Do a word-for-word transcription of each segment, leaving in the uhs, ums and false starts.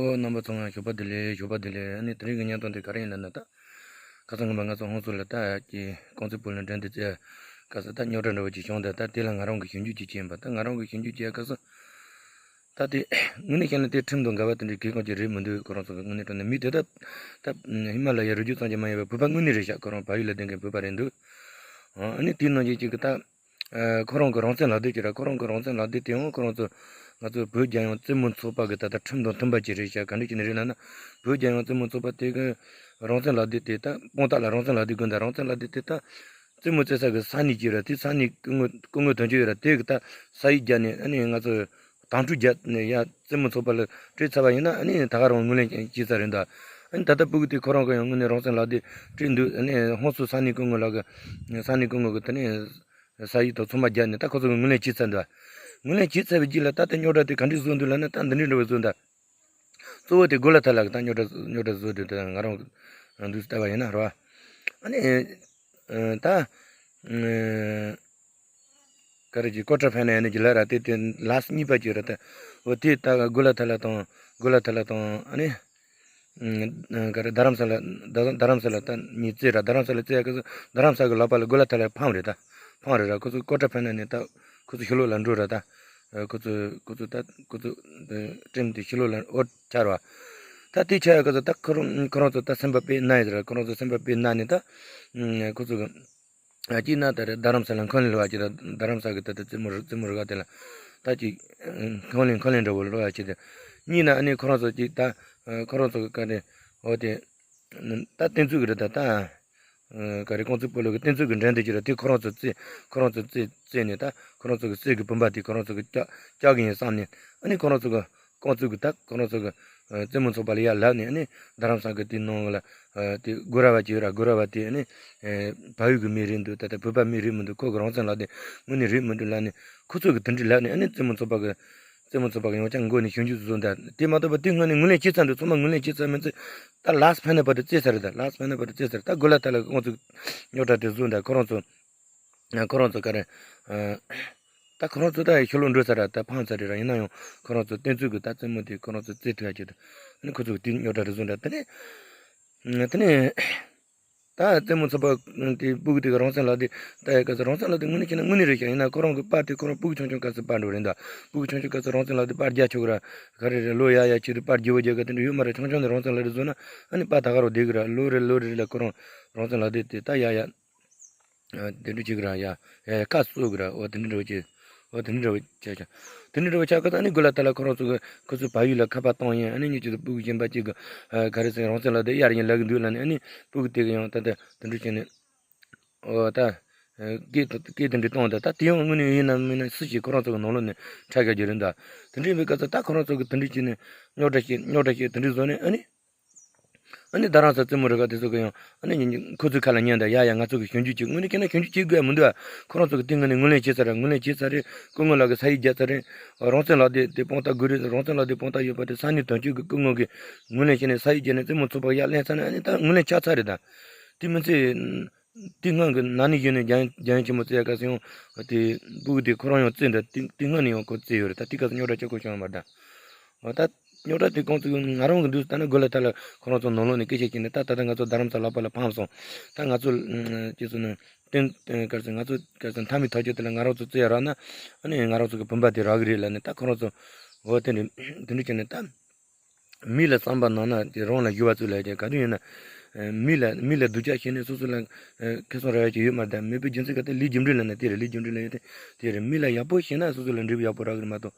ཨོ། རྣམ་པ་ཚོ་ང་ཞོགས་པ་བདེ་ལེགས། ཞོགས་པ་བདེ་ལེགས། ཨ་ནི་དེ་རིང་གི་བརྙན་ཐུང་དེ་ག་རེ་ཡིན་ལབ་ན། ད་ཁ་སང་གི་མ་ང་ཚོ་ཧོན་སུར་ལ་ད་ཀྱི་ཀོང་ཙི་སྤོ་ལོ་འགྲན་བསྡུར་བྱེད་སྐབས་སུ་ད་རྙོག་དྲ་འདྲ་བོ་ཅིག་བྱུང་། ད་ད་དེ་ལ་ང་རང་གི་ཞིབ་འཇུག་ཅིག་བྱས་ཡིན་པ། ད་ང་རང་གི་ཞིབ་འཇུག་བྱེད་སྐབས་སུ་ད་དེ་དངོས་གནས་བཤད་ན་དེ་ཁྲིམས་དང་འགལ་བ་དེ་འདྲའི་གལ་འགངས་ཅིག་རེད་མི་འདུག་ཁོ་རང་ཚོ་གི་དངོས་གནས་དྲང་གནས་མི་དེ་ད་ད་ཧི་མ་ལ་ཡའི་རི་རྒྱུད་ཙམ་གྱི་མ་ཡིན་པར་བོད་པ་དངོས་གནས་རེད་ཤག་ཁོ་རང་བལ་ཡུལ་ལ་བསྡད་མཁན་བོད་པ་རེད་འདུག་ཨ་ནི་དེའི་ནང་བཞིན་གཅིག་གི་ད། ཨ། ཁོ་རང་གི་རང་བཙན་ལག་དེབ་ཅིག་ར། ཁོ་རང་གི་རང་བཙན་ལག་དེབ་དེ་ཡང་ཁོ་རང་ཚོ་ང་ཚོ་བོད་རྒྱལ་ཡོངས་རྩེད་མོ་ཚོགས་པ་གི་ད་ལྟ་ཁྲིམས་དང་མཐུན་པ་ཅིག་རེད་ཤག་ག་འདྲ་ཅིག་ནས་རེད་ལབ་ན། བོད་རྒྱལ་ཡོངས་རྩེད་མོ་ཚོགས་པ་དེ་གི་རང་བཙན་ལག་དེབ་དེ་ད་དཔང་རྟགས་ལ་རང་བཙན་ལག་དེབ་དགོས་འདུག་རང་བཙན་ལག་དེབ་དེ་ད་རྩེད་མོ་རྩེ་ས་གི་ས་གནས་ཅིག་ར། དེ་ས་གནས་སྐུ་ངོ་སྐུ་ངོ་དོན་གཅོད་ཡོད་ར། དེ་གི་ད་ས་ཡིག་བརྒྱབ་ནས། ཨ་ནི་ང་ཚོ་དམ་ཕྲུག་བརྒྱབ་ནས་ཡ་རྩེད་མོ་ཚོགས་པ་ལ་སྤྲད་ཚར་བ་ཡིན་ན། ཨ་ནི་ད་ག་རང་ངོས་ལེན་བྱེད་ས་རེད་འདུག་ཨ་ནི་ད་ལྟ་སྤུ་གུ་དེ་ཁོ་རང་གི་ཡང་དངོས་གནས་རང་བཙན་ལག་དེབ་སྤྲད་འདུག་ཨ་ནི་ཧོན་སུར་ས་གནས་སྐུ་ངོ་ལགས་གི་ས་གནས་སྐུ་ངོ་གི་དེ་ནས། ས་ཡིག་དང་ཚང་མ་བརྒྱབ་ནས་ད་ཁོ་ཚོ་གིས་ངོས་ལེན་བྱས་ཚར་འདུག་ངོས་ལེན་བྱས་ཚར་བའི་རྗེས་ལ་ད་ལྟ་རྙོག་དྲ་དེ་ག་འདྲས་བཟོ་འདུག་ལབ་ན། ད་འདི་འདྲས་འདྲ་བོ་བཟོ་འདུག་གཙོ་བོ་དེ་གོ་ལ་ཐ་ལ་གིས་ད་རྙོག་དྲ་རྙོག་དྲ་བཟོ་འདུག་ད་ང་རང་འདུག་ལྟ་བ་ཡིན་ན་རེད་བ། ཨ་ནི་ད་ག་རེ་ཅིག་ཀོ་ཊར་ཕའི་ནལ་ཡིན་ནི་ཅིག་ལབ་ར། དེ་དེ་ལཱ་སི་ཊི་གཉིས་པ་ཅིག་ར། ད་འོ་དེ་ད་གོ་ལ་ཐ་ལ་དང་། གོ་ལ་ཐ་ལ་དང་། ཨ་ནི། ཨ། ག་རེ། རྡ་རམ་ས་ལ། རྡ་རྡ་རམ་ས་ལ་ད་གཉིས་རྩེ་ར། རྡ་རམ་ས་ལ་རྩེ་ཡ་སྐབས་སུ་རྡ་རམ་ས་གི་ལག་པ་ལ་གོ་ལ་ཐ་ལ་ཕམ་རེད། ད་ཕམ་རེད་ར། ཁོ་ཚོ་ཀོ་ཊར་ཕའི་ནལ་ནས་ད་ཁོ་ཚོ་ཕྱི་ལོགས་ལ་འགྲོ་ར། ད་ཁོ་ཚོ་ཁོ་ཚོ་ད་ཁོ་ཚོ་ཊིམ་དེ་ཕྱི་ལོགས་ལ་འོ་ཆགས་ར་བ། ད་དེ་ཆགས་ཡ་སྐབས་སུ་ད་ཁོ་རང་ཁོ་རང་ཚོ་ད་སེམས་པ་དཔེ་ན་ཡ་ར། ཁོ་རང་ཚོ་སེམས་པ་དཔེ་ན་ནས་ད་ཁོ་ཚོ་གི་ཨ། གཅིག་ན་ད་རེད། རྡ་རམ་ས་ལ་འཁོན་ལན་སློག་པ་ཅིག་ར། རྡ་རམ་ས་གི་ད་ལྟ་རྩེད་མོ་རྩེད་མོ་རུ་ཁག་དེ་ལ་ད་ཅིག་འཁོན་ལན་འཁོན་ལན་འདྲ་བོ་སློག་པ་ཅིག་དང་། གཉིས་ན་ཨ་ནི་ཁོ་རང་ཚོ་ཅིག་ད་ཁོ་རང་ཚོ་གི་ག་རེ། འོ་དེ་ད་བསྟན་འཛིན་གི་རེད། ད་ད་ག་རེ། ཀོང་ཙི་སྤོ་ལོ་གི་བསྟན་འཛིན་གི་འགྲན་བསྡུར་ཅིག་ར། དེ་ཁོ་རང་ཚོ་རྩེ་ཁོ་རང་ཚོ་རྩེ་རྩེ་ནས། ད་ཁོ་རང་ཚོ་གི་རྩེ་གི་བུམ་པ་དེ་ཁོ་རང་ཚོ་གི་བཀྱག་བཀྱག་གི་ཡིན་བསམ་ནས། ཨ་ནི་ཁོ་རང་ཚོ་གི་ཀོང་ཙི་གི་ད་ཁོ་རང་ཚོ་གི་རྩེད་མོ་ཚོགས་པ་ལ་ཡར་ལབ་ནས། ཨ་ནི་རྡ་རམ་ས་གི་དེ་ནང་ལ་དེ་སྒོ་ར་བ་ཅིག་ཡོད་ར། སྒོ་ར་བ་དེ་ཨ་ནི་བལ་ཡུལ་གི་མི་རེད་འདུག་ད་ལྟ་བོད་པ་མི་རེད་མི་འདུག་ཁོ་གི་རང་བཙན་ལག་དེབ་དངོས་གནས་རེད་མི་འདུག་ལབ་ནས། ཁོ་ཚོ་གི་དེ་འདྲ་ལབ་ནས། ཨ་ནི་རྩེད་མོ་ཚོགས་པ་གི་རྩེད་མོ་ཚོགས་པ་གི་ཡང་བསྐྱར་མགོ་ནས་ཞིབ་འཇུག་བཟོ་འདུག་དེ་མ་གཏོགས་པ་དེ་སྔོན་ནས་ངོས་ལེན་བྱས་ཚར་འདུག་ཚང་མ་ངོས་ལེན་བྱས་ཚར་མིན་ཚེ། ད་ལཱ་སི་ཊི་ཕའི་ནལ་བར་དུ་རྩེ་ཚར་རེད། ད་ལཱ་སི་ཊི་ཕའི་ནལ་བར་དུ་རྩེ་ཚར། ད་གོ་ལ་ཐ་ལ་གི་ཁོང་ཚོ་རྙོག་དྲ་དེ་བཟོ་འདུག་ཁོ་རང་ཚོ། ཁོ་རང་ཚོ་ག་རེ། ཨ། ད་ཁོ་རང་ཚོ་ད་ཕྱི་ལོགས་འགྲོ་ཚར་ར། ད་ཕམ་ཚར་རེད་ར། ཡིན་ན་ཡང་ཁོ་རང་ཚོ་བསྟན་འཛིན་གི་ད་རྩེད་མོ་དེ་ཁོ་རང་ཚོ་རྩེ་ཐུབ་ཡ་ཅིག་འདུག་ཨ་ནི་ཁོ་ཚོ་གི་དེ་རྙོག་དྲ་རེ་བཟོ་འདྲ། དེ་ནས་དེ་ནས་ད་རྩེད་མོ་ཚོགས་པ་དེ་སྤུ་གུ་དེ་གི་རང་བཙན་ལག་དེབ་ལྟ་ཡ་སྐབས་སུ། རང་བཙན་ལག་དེབ་དངོས་གནས་བྱས་ན་དངོས་གནས་རེད་ཤག་ཡིན་ན་ཁོ་རང་གི་པར་དེ་ཁོ་རང་སྤུ་གུ་ཆུང་ཆུང་སྐབས་སུ་པར་འདྲ་བོ་རེད་འདུག་སྤུ་གུ་ཆུང་ཆུང་སྐབས་སུ་རང་བཙན་ལག་དེབ་པར་རྒྱག་ཆོག་གི་ར། ག་རེ་རེད། ལོ་ཡར་ཡར་ཕྱིན་དུས་པར་རྒྱས་པོ་རྒྱག་གི་དེ་འདྲ་ཡོད་མ་རེད། ཆུང་ཆུང་ནས་རང་བཙན་ལག་དེབ་བཟོས་ན་ཨ་ནི་པར་ད་ག་རང་བསྡད་གི་ར། ལོ་རེ་ལོ་རེ་ལ་ཁོ་རང་རང་བཙན་ལག་དེབ་དེ་ད་ཡར་ཡར། ཨ། དེ་འདྲ་བྱེད་གི་ར། ཡ་ཡ་ཡ་ཁ་གསོ་གི་ར། འོ་དེ་འདྲ་འདྲ་བོ་བྱེད། འོ་དེ་འདྲ་འདྲ་བོ་བྱ་བྱ། དེ་འདྲ་འདྲ་བོ་ཆགས་སྐབས་སུ་ཨ་ནི་གོ་ལ་ཐ་ལ་ཁོ་རང་ཚོ་གི་ཁོ་ཚོ་བལ་ཡུལ་ལ་ཁ་པར་གཏོང་ཡིན། ཨ་ནི་ཉིན་གཅིག་ཏུ་སྤུ་གུ་གཞན་པ་གཅིག་གི། ཨ། ག་རེ་ཟེར། རང་བཙན་ལག་དེབ་གཡར་ཡིན་ལབ་གི་འདུག་ལབ་ནས། ཨ་ནི་སྤུ་གུ་དེ་གི་ཡང་ད་ལྟ་དེ་འདྲ་བྱས་ནས། འོ་ད། ཨ། སྐད་སྐད་དེ་འདྲ་གཏོང་། ད་ད་དེ་ཡང་དངོས་གནས་ཡིན་ན་མིན་ན་སུ་ཞིག་ཁོ་རང་ཚོ་གི་ནང་ལོགས་ནས་ཁྲལ་བཀག་རྒྱུ་རེད་འདུག་དེ་འདྲ་ཡིན་པའི་སྐབས་སུ་ད་ཁོ་རང་ཚོ་གི་དེ་འདྲ་བྱས་ནས་རྙོག་དྲ་བཤད། རྙོག་དྲ་བཤད། དེ་འདྲ་བཟོ་ནས། ཨ་ནི། ཨ་ནི་རྡ་རམ་ས་རྩེད་མོ་རུ་ཁག་དེ་ཚོ་གི་ཡང་ཨ་ནི་ཁོ་ཚོའི་ཁ་ལ་ཉན་དང་། ཡ་ཡ་ང་ཚོ་གི་ཞིབ་འཇུག་བྱེད། དངོས་གནས་བྱས་ན་ཞིབ་འཇུག་བྱེད་དགོས་ཡ་མི་འདུག་ཨ། ཁོ་རང་ཚོ་གི་དེ་སྔོན་ནས་ངོས་ལེན་བྱས་ཚར་རེད། ངོས་ལེན་བྱས་ཚར་རེད། སྐུ་ངོ་ལགས་ཀྱིས་ས་ཡིག་བརྒྱབ་ཚར་རེད། རང་བཙན་ལག་དེབ་དེ་དཔང་རྟགས་དགོས་རེད། རང་བཙན་ལག་དེབ་དཔང་རྟགས་ཡོད་པ་དེ་ས་གནས་དོན་གཅོད་ཀྱི་སྐུ་ངོ་གིས་ངོས་ལེན་བྱས་ནས་ས་ཡིག་བརྒྱབ་ནས་རྩེད་མོ་ཚོགས་པ་ཡར་ལེན་ཚར་ནས། ཨ་ནི་ད་ངོས་ལེན་ཆགས་ཚར་རེད་ད། དེ་མིན་ཚེ། དེ་སྔོན་གྱི་ན་ནིང་གཞེས་ནིང་རྒྱལ་རྒྱལ་ཡོངས་ཆེན་མོ་རྩེ་ཡ་སྐབས་སུ་ཡང་དེ་སྤུ་གུ་དེ་ཁོ་རང་ཡང་རྩེ་འདྲ། དེ་དེ་སྔོན་ནས་ཡང་ཁོ་རྩེ་ཡོད་རེད། ད་དེ་སྐབས་སུ་རྙོག་དྲ་ཅི་གོ་བྱུང་ཡོད་མ་རེད་ད། འོ་ད་རྙོག་དྲ་དེ་ཁོང་ཚོ་ང་རང་གི་འདུག་ད་ནི་གོ་ལ་ཐ་ལ་ཁོ་རང་ཚོ་ནང་ལོགས་ནས་སྐད་ཆ་བཤད་ནས། ད་ད་ལྟ་ང་ཚོ་རྡ་རམ་ས་ལག་པ་ལ་ཕམ་སོང་། ད་ང་ཚོ་ཅི་ཟེར་ན་བསྟན་ག་རེ་ཟེར། ང་ཚོ་ག་རེ་ཟེར། མཐའ་མའི་ཐག་གཅོད་དེ་ལ་ང་རང་ཚོ་རྩེ་ཡ་རག་ན་ཨ་ནི་ང་རང་ཚོ་གི་བུམ་པ་དེ་རག་གི་རེད་ལབ་ནས། ད་ཁོ་རང་ཚོ་འོ་དེ་འདྲ་དེ་འདྲ་བྱས་ནས་ད། མི་ལ་བསམ་པ་ནང་ན་དེ་རང་ལ་ཞུ་བ་ཚུལ་ལ་དེ་ག་དུས་ཡིན་ན། མི་ལ་མི་ལ་སྡུག་ཅག་བྱས་ནས་སོ་སོ་ལ་ཁེ་བཟང་རག་ཡ་ཅིག་ཡོད་མ་རེད། མེད་པའི་རྒྱུ་མཚན་ག་དེ་ལས་རྒྱུ་འབྲས་ལ་ན་དེ་རེད། ལས་རྒྱུ་འབྲས་ལ་ཡོད་དེ་དེ་རེད། མི་ལ་ཡག་པོ་བྱས་ན་སོ་སོ་ལ་འབྲས་བུ་ཡག་པོ་རག་གི་རེད་མ་གཏོགས།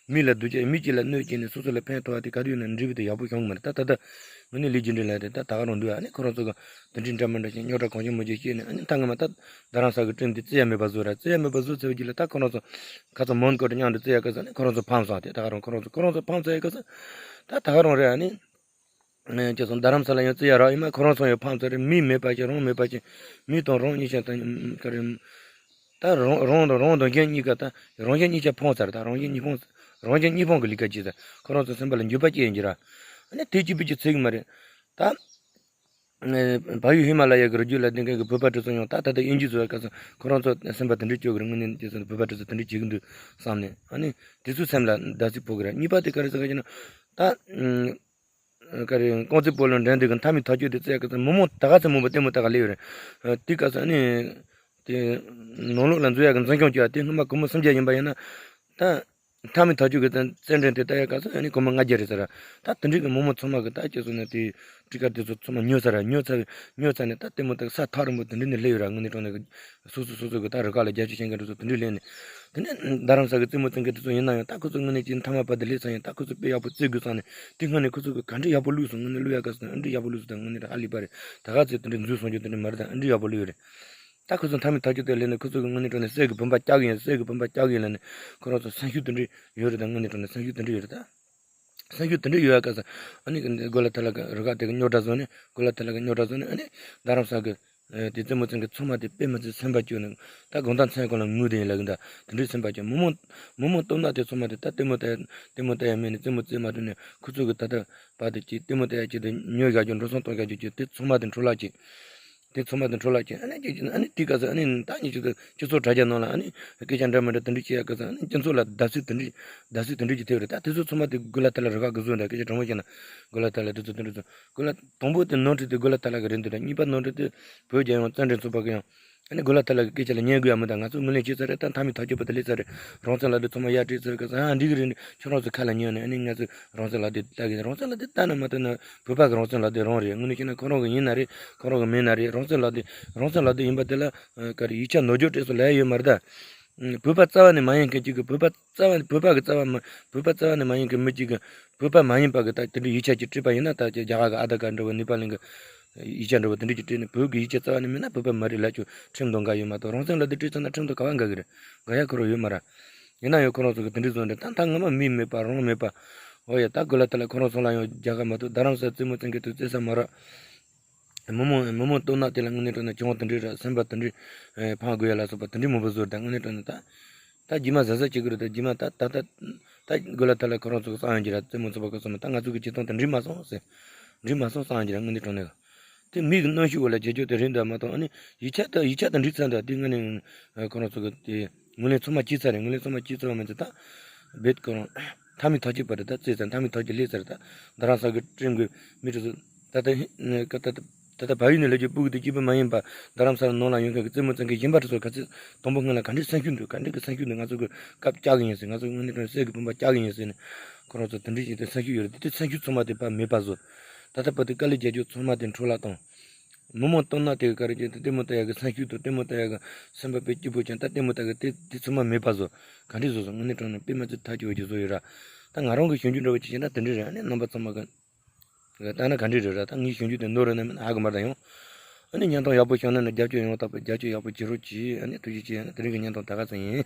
མི་ལ་སྡུག་ཅག་མི་གཅིག་ལ་གནོད་བྱས་ནས་སོ་སོ་ལ་ཕན་ཐོགས་པ་དེ་ག་དུས་ཡིན་ན་འབྲས་བུ་དེ་ཡག་པོ་བྱུང་གི་མ་རེད། ད་ད་ལྟ་ངོས་ནས་ལས་རྒྱུ་འབྲས་ལ་དེ་ད་ད་ག་རང་འདུག་ཨ་ནི་ཁོ་རང་ཚོ་གི་དེ་འདྲའི་འདྲ་མི་འདྲ་ཞིག་རྙོག་དྲ་གང་བྱུང་མང་བྱུང་བཤད་ནས། ཨ་ནི་ད་ངོ་མ་ད་རྡ་རམ་ས་གི་ཊིམ་དེ་རྩེ་ཡ་མེད་པ་བཟོས་ར། རྩེ་ཡ་མེད་པ་བཟོས་ཚར་བའི་རྗེས་ལ་ད་ཁོ་རང་ཚོ་ཁ་ཚ་མོན་ཀོ་ཊ་མཉམ་དུ་རྩེ་ཡ་སྐབས་སུ་ནི་ཁོ་རང་ཚོ་ཕམ་སོང་། དེ་ད་ག་རང་ཁོ་རང་ཚོ་ཁོ་རང་ཚོ་ཕམ་ཚར་ཡ་སྐབས་སུ་ད་ད་ག་རང་རེད། ཨ་ནི་ཅེས་སོང་། རྡ་རམ་ས་ལ་ཡང་རྩེ་ཡ་རག་ཡོད་མ། ཁོ་རང་ཚོ་ཡང་ཕམ་ཚར་རེད། མི་མེད་པ་ཞིག་རང་མེད་པ་ཞིག་མི་དང་རང་གཉིས་ཆ་དང་ག་རེ། ད་རང་རང་དང་རང་དང་གཞན་གཉིས་ཀ་ད་རང་གཞན་གཉིས་ཆ་ཕམ་ཚར། ད་རང་གཞན་གཉིས་ཕམ་རང་གཞན་གཉིས་ཕམ་གི་ལས་ཀ་བྱས་ཚར། ཁོ་རང་ཚོ་སེམས་པ་ལ་འགྱོད་པ་སྐྱེ་ཡིན་གྱི་ར། ཨ་ནི་དེ་གཅིག་པུ་གཅིག་ཚད་གི་མ་རེད་ད། ཨ། བལ་ཡུལ་ཧི་མ་ལ་ཡ་གི་རི་རྒྱུད་ལ་སྡོད་མཁན་གྱི་བོད་པ་དེ་ཚོ་ཡང་ད་ད་ལྟ་དབྱིན་ཇི་བཟོ་བའི་སྐབས་སུ་ཁོ་རང་ཚོ་སེམས་པ་དེ་འདྲ་སྐྱོ་གི་རེད། དངོས་གནས་དེ་ཚོ་བོད་པ་དེ་ཚོ་དེ་འདྲ་བྱེད་ཀྱི་འདུག་བསམ་ནས། ཨ་ནི་དེ་ཚོའི་སེམས་ལ་བརྡབ་གསིག་ཕོག་གི་རེད། གཉིས་པ་དེ་ག་རེ་ཟེར་ག་ཅེ་ན། ད། ཨ། ག་རེ་རྐང་རྩེད་སྤོ་ལོ་འགྲན་བསྡུར་གྱི་མཐའ་མའི་ཐག་གཅོད་དེ་རྩེ་ཡག་གི་ཚེ་མི་མང་ད་ག་ཚོད་མང་པོ་ལྟད་མོ་ལྟ་ག་སླེབས་ཡོད་རེད། དེའི་སྐབས་སུ་ཨ་ནི། དེ། ནང་ལོགས་ལ་འཛུལ་ཡག་གི་འཛིན་སྐྱོང་བྱེད་ཡག་དེ་སྔོན་མ་སྒོར་མོ་སུམ་བརྒྱ་ཡིན་པ་ཡིན་ན། ད། མཐའ་མའི་ཐག་གཅོད་ཀྱི་རྩེད་འགྲན་དེ་ལྟ་ཡག་སྐབས་སུ་ཨ་ནི་སྒོར་མོ་ལྔ་བརྒྱ་རེད་ཟེར། ད་དེ་འདྲའི་གི་མི་མང་ཚང་མ་གི་ད་ཁྱེད་ཚོ་ནི་དེ་སྤྲི་དཀར་དེ་ཚོ་ཚང་མ་ཉོས་ཚར། ཉོས་ཚར་ཉོས་ཚར་ནས་ད་ལྟད་མོ་ལྟ་ས་ཐག་རིང་པོ་དེ་འདྲ་ནས་སླེབས་ཡོད་ར། དངོས་གནས་དྲང་གནས་གི་སོ་སོ་སོ་སོ་གི་ད་རུ་ཁག་ལ་རྒྱབ་སྐྱོར་བྱེད་མཁན་དེ་ཚོ་དེ་འདྲ་སླེབས་ནས། དེ་ནས་རྡ་རམ་ས་གི་རྩེད་མོ་རྩེ་མཁན་དེ་ཚོ་ཡིན་ན་ཡང་ད་ཁོ་ཚོ་དངོས་གནས་ཀྱི་མཐའ་མ་བར་དུ་སླེབས་ཚར་ཡང་ད་ཁོ་ཚོ་དཔེ་ཡག་པོ་རྩེ་དགོས་བསམ་ནས་དེ་སྔོན་ནས་ཁོ་ཚོ་གི་ག་འདྲ་ཡག་པོ་བླུགས་སོང་། དངོས་གནས་བླུགས་ཡག་སྐབས་སུ་ཨ་འདྲ་ཡག་པོ་བླུགས་སོང་། ད་དངོས་གནས་ད་ཧ་ལས་པ་རེད། ད་ག་ཚོད་དེ་འདྲ་འཛུལ་སོང་རྒྱུ་དེ་འདྲ་མ་རེད། ད་ཨ་འདྲ་ཡག་པོ་བླུགས་ཡོད་རེད། ད་ཁོ་ཚོ་མཐའ་མའི་ཐག་གཅོད་དེ་སླེབས་ནས་ཁོ་ཚོ་གི་དངོས་གནས་དྲང་གནས་གསེར་གྱི་བུམ་པ་བཀྱག་གི་ཡིན། གསེར་གྱི་བུམ་པ་བཀྱག་གི་ཡིན་ལབ་ནས་ཁོ་རང་ཚོ་སེམས་ཤུགས་དེ་འདྲ་ཡོད་རེད། ད་དངོས་གནས་དྲང་གནས་སེམས་ཤུགས་དེ་འདྲ་ཡོད་རེད་ད། སེམས་ཤུགས་དེ་འདྲ་ཡོད་ཡག་སྐབས་སུ་ཨ་ནི་གོ་ལ་ཐ་ལ་གི་རུ་ཁག་དེ་གི་རྙོག་དྲ་བཟོས་ནས་གོ་ལ་ཐ་ལ་གི་རྙོག་དྲ་བཟོས་ནས་ཨ་ནི་རྡ་རམ་ས་གི་དེ་རྩེད་མོ་རྩེ་མཁན་ཚང་མ་དེ་དཔེ་མི་སྲིད་སེམས་པ་སྐྱོ་ནས་ད་དགོང་དག་མཚན་གང་ལ་ངུ་དེ་ཡིན་ལབ་གི་འདུག་དེ་འདྲའི་སེམས་པ་སྐྱོ། མི་མང་མི་མང་སྟོབས་ན་དེ་ཚང་མ་དེ་ད་ལྟད་མོ་ལྟ་ལྟད་མོ་ལྟ་ཡ་མེད་ནས་རྩེད་མོ་རྩེ་མ་ཐུབ་ནས་ཁོ་ཚོ་གི་ད་ལྟ་བར་དུ་ཅིག་ལྟད་མོ་ལྟ་ཡ་ཅིག་དེ་ཉོ་བཞག་རྒྱུ་འགྲོ་སོང་གཏོང་བཞག་རྒྱུ་ཅིག་དེ་ཚང་མ་དེ་འཕྲོ་བརླག་ཅིག་དེ་ཚང་མ་དེ་འཕྲོ་བརླག་ཅིག་ཨ་ནི་ཅིག་ཅིག་ཨ་ནི་དེའི་སྐབས་སུ་ཨ་ནི་ད་ཉིད་ཅིག་ཏུ་སྤྱི་ཚོགས་དྲ་རྒྱ་ནང་ལ་ཨ་ནི་སྐད་ཆ་འདྲ་མི་འདྲ་དེ་འདྲ་བཤད་ཡ་སྐབས་སུ་ཨ་ནི་སྤྱི་ཚོགས་ལ་བརྡབ་གསིག་དེ་འདྲ་བརྡབ་གསིག་དེ་འདྲ་ཅིག་ཐེབས་རེད། ད་དེ་ཚོ་ཚང་མ་དེ་གོ་ལ་ཐ་ལ་རུ་ཁག་གི་བཟོ་འདྲ་སྐད་ཆ་དྲང་མོ་བཤད་ན་གོ་ལ་ཐ་ལ་དེ་ཚོ་དེ་འདྲ་ཚོ་གོ་ལ་དང་པོ་དེ་ནོར་འཁྲུལ་དེ་གོ་ལ་ཐ་ལ་གི་རེད་འདུག་ད་གཉིས་པ་ནོར་འཁྲུལ་དེ་བོད་རྒྱལ་ཡོངས་རྩེད་འགྲན་ཚོགས་པ་གི་ཡང་ཨ་ནི་གོ་ལ་ཐ་ལ་གི་སྐད་ཆ་ལ་ཉན་དགོས་ཡ་མི་འདུག་ང་ཚོ་ངོས་ལེན་བྱས་ཚར་རེད། ད་མཐའ་མའི་ཐག་གཅོད་པ་དེ་སླེབས་ཚར་རེད། རང་བཙན་ལག་དེབ་ཚང་མ་ཡར་སྤྲད་ཚར་བའི་སྐབས་སུ་ཨ་འགྲིག་གི་རེད། ཁྱོད་རང་ཚོ་ཁ་ལ་ཉན་ནས་ཨ་ནི་ང་ཚོས་རང་བཙན་ལག་དེབ་ལྟ་གི་རང་བཙན་ལག་དེབ་ལྟ་ན་མ་ལྟ་ན་བོད་པ་གི་རང་བཙན་ལག་དེབ་རང་རེད། དངོས་གནས་བཤད་ན་ཁོ་རང་གི་ཡིན་ན་རེད། ཁོ་རང་གི་མིན་ན་རེད། རང་བཙན་ལག་དེབ་རང་བཙན་ལག་དེབ་ཡིན་པ་དེ་ལ་ག་རེ་ཡིག་ཆ་ནོར་འགྱོག་སྤྲད་སོང་ལབ་ཡ་ཡོད་མ་རེད་ད། བོད་པ་རྩ་བ་ནས་མ་ཡིན་མཁན་གཅིག་གིས་བོད་པ་རྩ་བ་ནས་བོད་པ་གི་རྩ་བ་མ་བོད་པ་རྩ་བ་ནས་མ་ཡིན་མཁན་མི་གཅིག་གིས་བོད་པ་མ་ཡིན་པ་གི་ད་དེ་འདྲའི་ཡིག་ཆ་ཅིག་སྤྲད་པ་ཡིན་ན། ད་ཅིག་རྒྱ་གར་གི་ཨ་དྷར་ཀར་འདྲ་བོ་ནེ་པ་ལིན་གི་ཡིག་ཆ་འདྲ་བོ་དེ་འདྲ་ཅིག་སྤྲད་ནས་བོད་ཀྱི་ཡིག་ཆ་རྩ་བ་ནས་མེད་ན་བོད་པ་མ་རེད་ལབ་ཆོག་ཁྲིམས་དང་འགལ་ཡོད་མ་གཏོགས་རང་བཙན་ལག་དེབ་སྤྲད་ཚར་ན་ཁྲིམས་དང་ག་བ་འགལ་གི་རེད། འགལ་ཡ་ཁོ་རང་ཡོད་མ་རེད། ཡིན་ན་ཡང་ཁོ་རང་ཚོ་གི་དེ་འདྲ་བཟོ་འདྲ་ད་ད་སྔ་མ་མི་མེད་པ་རང་མེད་པ། འོ་ཡ་ད་གོ་ལ་ཐ་ལ་ཁོ་རང་ཚོ་ལ་ཡང་རྒྱལ་ཁ་མ་གཏོགས་རྡ་རམ་ས་རྩེད་མོ་རྩེ་མཁན་དེ་རྩེ་ས་མ་རག་མི་མང་མི་མང་སྟོབས་ན་དེ་ལ་དངོས་གནས་དྲང་གནས་གྱོང་དེ་འདྲ་རག་སེམས་པ་དེ་འདྲ་ཕངས་དགོས་ཡ་ལ་སོགས་པ་དེ་འདྲ་མང་པོ་བཟོ་རེད། ད་དངོས་གནས་དྲང་གནས་ད་ད་རྗེས་མ་གཟབ་གཟབ་བྱེད་དགོས་རེད། ད་རྗེས་མ་ད་ད་ད་ད་གོ་ལ་ཐ་ལ་ཁོ་རང་ཚོ་གི་བསམ་ཡོང་གི་རེད། རྩེད་མོ་རྩེ་བ་གི་སོང་ད་ང་ཚོ་གི་བྱེད་སྟངས་དེ་འགྲིག་མ་སོང་ཟེར། འགྲིག་མ་སོང་བསམ་ཡོང་གི་རེད། དངོས་གནས་དྲང་གནས་དེ་མི་གི་གནོན་ཤུགས་འོག་ལ་བྱེད་རྒྱུ་དེ་རེད་འདྲ་མ་གཏོགས་ཨ་ནི་ཡིག་ཆ་ད་ཡིག་ཆ་ད་འགྲིག་ཚར་འདུག་དེ་དངོས་གནས་ཁོ་རང་ཚོ་གི་དེ་ངོས་ལེན་ཚང་མ་བྱས་ཚར་རེད། ངོས་ལེན་ཚང་མ་བྱས་ཚར་བ་མིན་ཚེ་ད་རྦད་ཁོ་རང་མཐའ་མའི་ཐག་གཅོད་པ་རེད། ད་རྩེ་ཚར་མཐའ་མའི་ཐག་གཅོད་སླེབས་ཚར་རེད། ད་རྡ་རམ་ས་གི་ཀྲིན་གི་མི་དེ་ཚོ་ད་ལྟ་ཧི་ད་ལྟ་ད་ལྟ་བལ་ཡུལ་ནས་སླེབས་རྒྱུ་སྤུ་གུ་དེ་གཅིག་པུ་མ་ཡིན་པ་རྡ་རམ་ས་ལ་ནང་ལ་ཡོང་མཁན་གི་རྩེད་མོ་རྩེ་མཁན་གཞན་པ་དེ་ཚོ་ག་ཚོད་དང་པོ་སྔོན་ལ་ག་འདྲའི་སེམས་ཤུགས་འདུག་ག་འདྲའི་གི་སེམས་ཤུགས་འདུག་ང་ཚོ་གི་སྐབས་བཅག་གི་ཡིན་ཟེར། ང་ཚོ་དངོས་གནས་དྲང་གསེར་གྱི་བུམ་པ་བཅག་གི་ཡིན་ཟེར་ནས་ཁོ་རང་ཚོ་དེ་འདྲའི་ཞིག་དེ་སེམས་ཤུགས་ཡོད་རེད། དེ་དེ་སེམས་ཤུགས་ཚང་མ་དེ་ཕར་མེད་པ་བཟོ། ད་ལྟ་བར་དུ་དཀའ་ལས་རྒྱག་རྒྱུ་ཚང་མ་དེ་འཕྲོ་བརླག་བཏང་། མི་མང་སྟོབས་ན་དེ་ག་རེ་བྱས་ཏེ་ལྟད་མོ་ལྟ་ཡག་གི་སེམས་ཤུགས་དང་ལྟད་མོ་ལྟ་ཡག་གི་སེམས་པ་དཔེ་སྐྱིད་པོ་ཅན། ད་ལྟད་མོ་ལྟ་གི་དེ་དེ་ཚང་མ་མེད་པ་བཟོ། ག་འདྲས་བཟོ་སོང་། དངོས་གནས་དྲང་གནས་དཔེ་མི་སྲིད་ཐབས་སྐྱོ་བོ་ཅིག་བཟོ་ཡོད་ར། ད་ང་རང་གི་ཞིབ་འཇུག་འདྲ་བོ་ཅིག་བྱས་ན་དེ་འདྲས་རེད། ཨ་ནི་རྣམ་པ་ཚང་མ་གི་ལྟ་ན་ག་འདྲས་རེད་ར། ད་ངའི་ཞིབ་འཇུག་དེ་ནོར་རེད་ན་མིན་ཧ་གོ་མ་རེད་ད། ཡང་ཨ་ནི་བརྙན་ཐུང་ཡག་པོ་བྱུང་ན་ནི་རྒྱབ་སྐྱོར་ཡང་དག་པ་རྒྱབ་སྐྱོར་ཡག་པོ་བྱེད་རོགས་གྱིས། ཨ་ནི་ཐུགས་རྗེ་ཆེ། ཨ་ནི་དེ་རིང་གི་བརྙན་ཐུང་ད་ག་ཚོད་ཡིན།